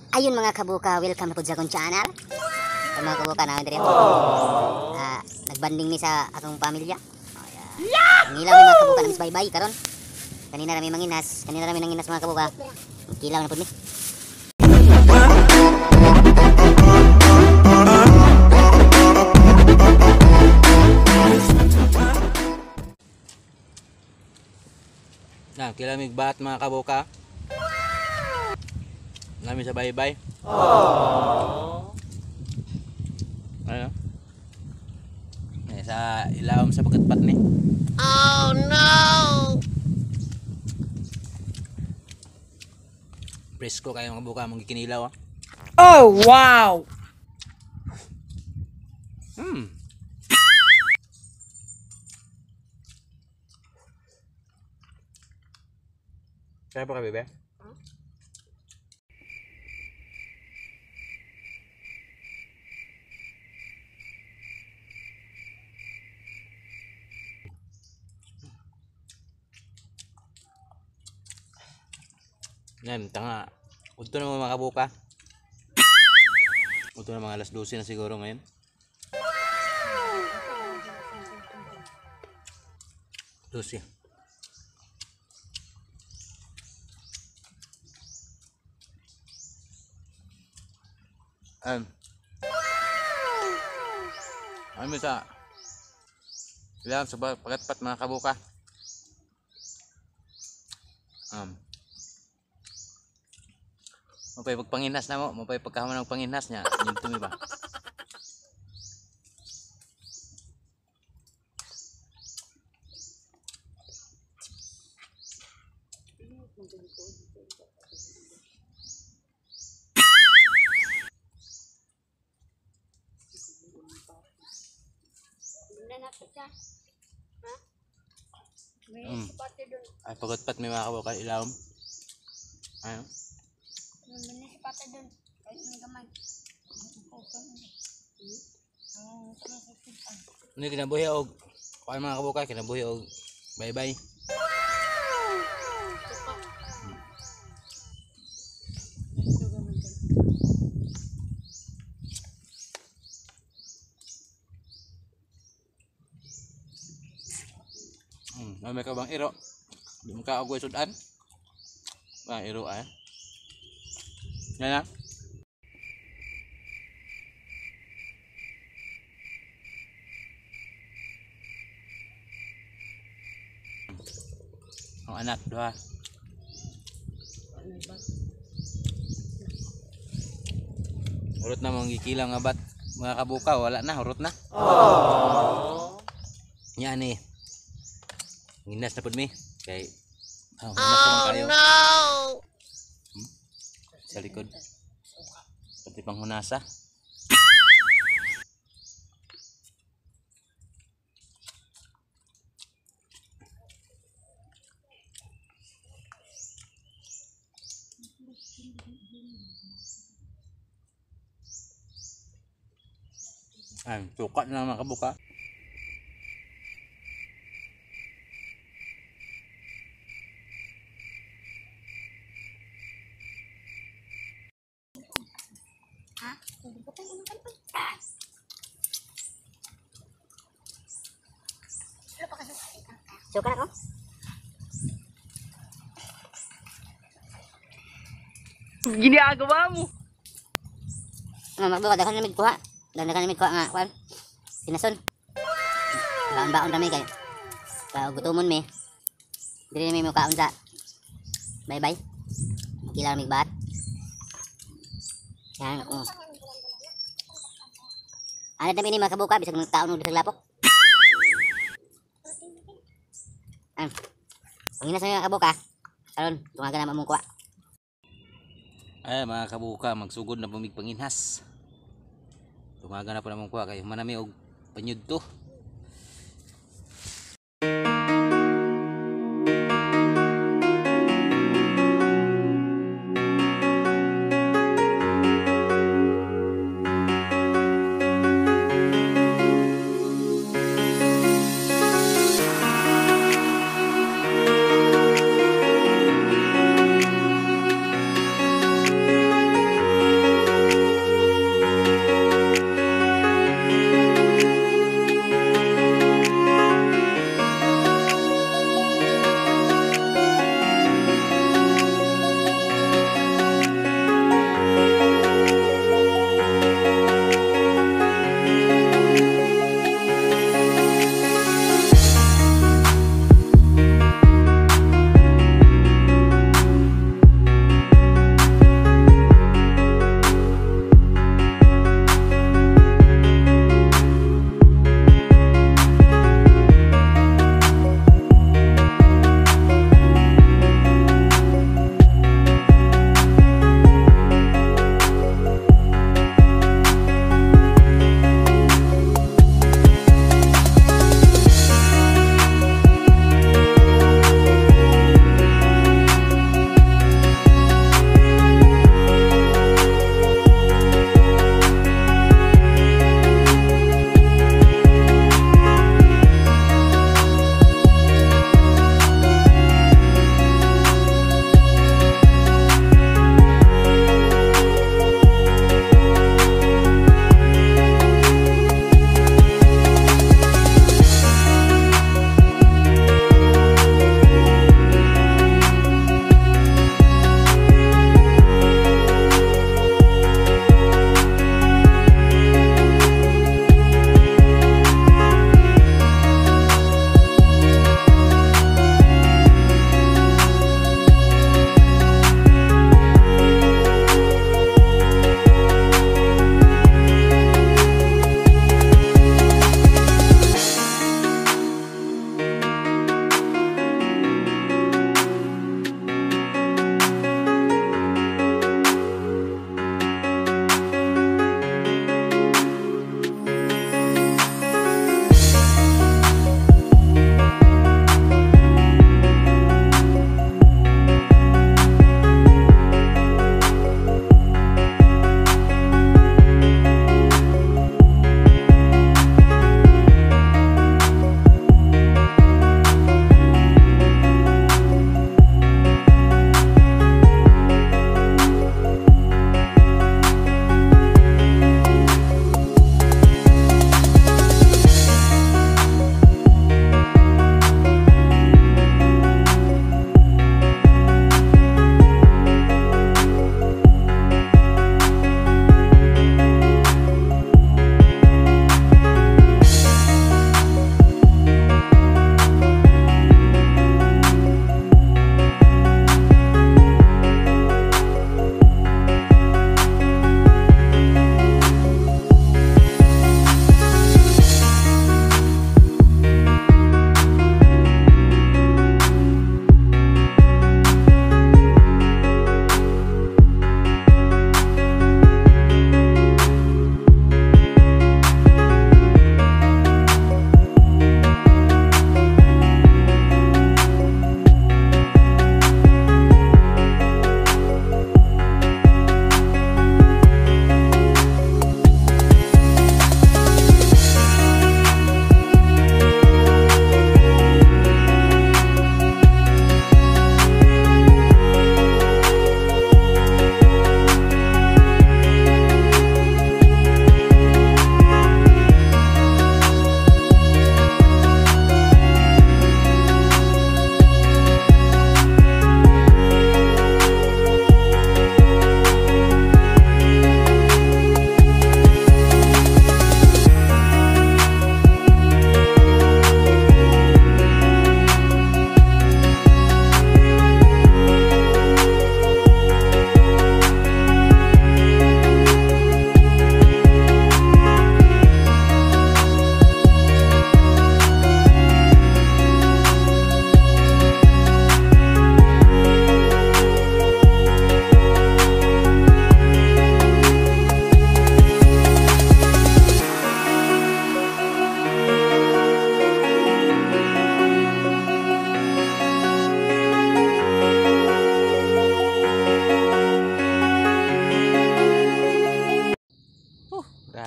Ayun mga kabuka, welcome po sa akong channel. So, mga kabuka na diri. Nagbanding ni sa akong pamilya. Oh, yeah. Ngilaw ni mga kabuka namis bye-bye karon. Kanina rami manginas, kanina rami nanginas mga kabuka. Kilaw na pud mi. Na, kilamig bat mga kabuka. Nami sa bye-bye. Ano? Eh, sa ilawom sa pagkatpat ni. Oh no! Presko kayo mga buka mong gikinilaw. Ah. Oh, wow! Hmm. Kaya pa ka, bebe? Yan, tanga. Udto na mga kabuka. Udto na mga alas 12 na siguro ngayon. 12. Ano sa ilan sa pagkatpat mga kabuka. Mapay pagpanginas na mo, mapay pagkahamon ng panginas niya. Yung tumi ba? Ay, pagkatpat may mga kabuka ilawom. Ano? Hindi kinabuhi og kuan mga kabuka, kinabuhi og bye-bye. May ka bang iro? Di mo ka agoy sudan? Ah, iro ay. Yan na. Ang anak, duha. Hurot na mong gikilang nga bat mga kabuka, wala na, hurot na. Yan eh. Nginas na pud mi kay oh, oh no. Sa likod. Pati pang hunasa. Ay, suka na lang mga kabuka. Suka na ko? Ginagawa mo! Ano, magbuka, daghan na mig kuha. Daghan na mig kuha nga, kuan. Sinason. Baon-baon rami kayo. Kaya gutomon mi. Dili mi mukaon sa bye-bye. Kila mig bat. Yan, oh. Ano dami ni mga kabuka, bisag mga taon og bisag lapok. Ang ina sa mga kabuka, karon tungagan na among kuha. Ay mga kabuka, magsugod na pumig panginhas. Tungagan na po namong kuha kay manami og panyud to.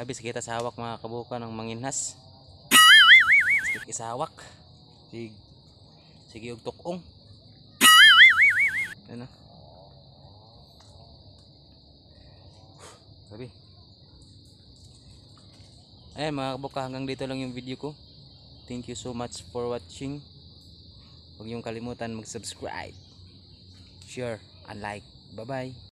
Grabe, sakit sa hawak, mga kabuka, ng manginhas. Sakit sa hawak. Sige, sige og tukong. Ano? Grabe. Ayan, mga kabuka, hanggang dito lang yung video ko. Thank you so much for watching. Huwag niyong kalimutan mag-subscribe, share, and like. Bye-bye.